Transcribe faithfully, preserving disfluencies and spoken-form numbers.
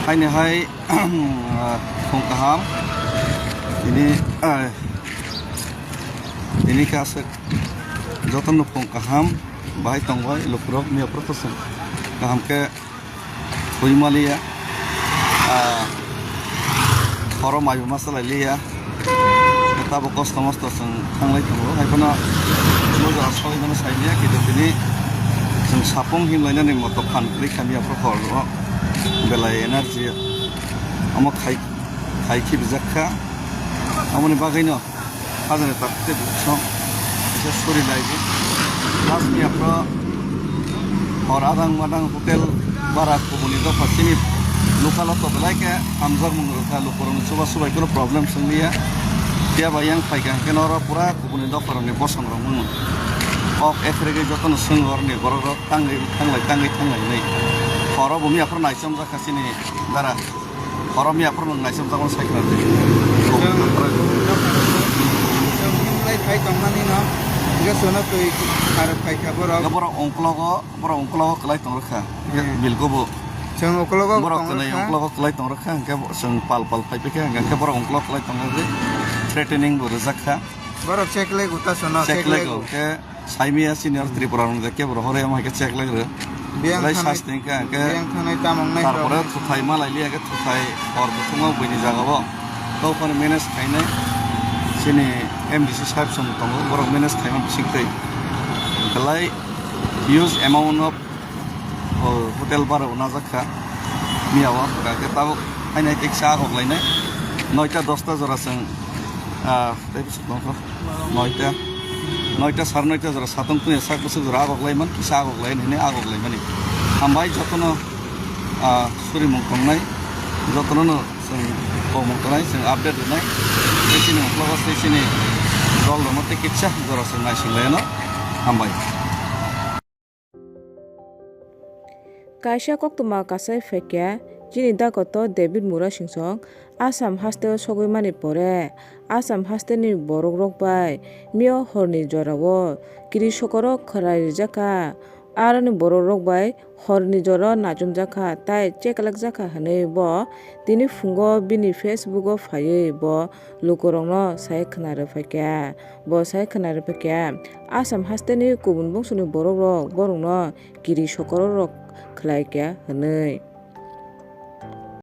Haini hai, phung kaham. Ini, eh, ini khe aswk jotono phung kaham bahai tongbai lukurok, miyaprok to chwng kaham khe thwi maliya. Ah, horo maibo ma chalai liya. Tabuk kosto mosto chwng thanglai tongo. Hai phano bo jora soi mano sai liya, kintu tini chwng sapung himlainani moto phan kwrwi kha, miyaprok horo belai energy omo khai, khai khibijak kha. Aboni bagwino hajani tak tei buksong kisa suri lai di. Last miyaprok hor adang madang hotel bara kubuni dopha chini local o to belai khe hamjakmung rwkha, lukurokni chubachu bai kheno problem swng liya. Phiya ba yang phaikha hwnkhe norok pura kubuni dopharokni bosongrok wngmano. Kok ekregwi jotono swng horni borokrok tangwi thanglai, tangwi thanglai hinwi. Horo bo miyaphoro naichomjak kha chini dara. Horo miyaphoro nwng naichomjak mano sai khna di. Chwng, chwng himlai phai tongmani no, hwnkhe chwngno twi kharwi phaikha borok. Borok ungklogo, borok ungklogo kwlai tong rwkha. Hmm. Bilgo bo. Chwng uklogo borok tong kwnwi rwkha. Ungklogo kwlai tong rwkha, hwnkhe bo chwng pal pal phai phikha, hwnkhe borok ungklogo kwlai tong rwdi, threatening bo rwjak kha. Borok cheklego ta sono, cheklego, cheklego. Hwnkhe saimaya senior Tripura rok je kebo hore ama hwnkhe cheklek rw. Belai sasti hwnkhe, hwnkhe biyang thanai tamo wngnai tarpore rok. Thuthai ma lai liya khe thuthai hor buthuma buini jaga o. Tei phano manage khainai chini M D C sahib song tongo, borok manage khaima bising twi. Belai huge amount of, o, hotel bara unajak kha. Miya o hwnkha khe tabuk haino kisa agok lainai. Noita dosta jora chwng, ah, tei bwswk tongkha. Noita, noita, sare noita jora satung puya sak bwswk jora agok laiman, kisa agok lai hinwi agok laimani. Hambai jotono, ah, surimung tongnai, jotono no chwng komung tongnai, chwng update rwnai. Tei chini uklogo tei chini dol rokno tei kisa jora chwng naising lai anw. Hambai. Kaisa koktwma kasai phaikha, chini dagoto David Murasingson Assam hasteo sogwi mani pore, Assam hasteni borokrok bai mio horni jorao kiri sokorok khwlai rijak kha. Aroni borokrok bai horni jorao nachomjak kha tei cheklakjak kha hwnwi bo tini phungo bini Facebook-o phaiwi bo lukurokno sai khwna rwphaikha. Bo sai khwna rwphaikha, Assam hasteni kubun bungsuni borokrok borokno kiri sokororok khwlaikha hwnwi.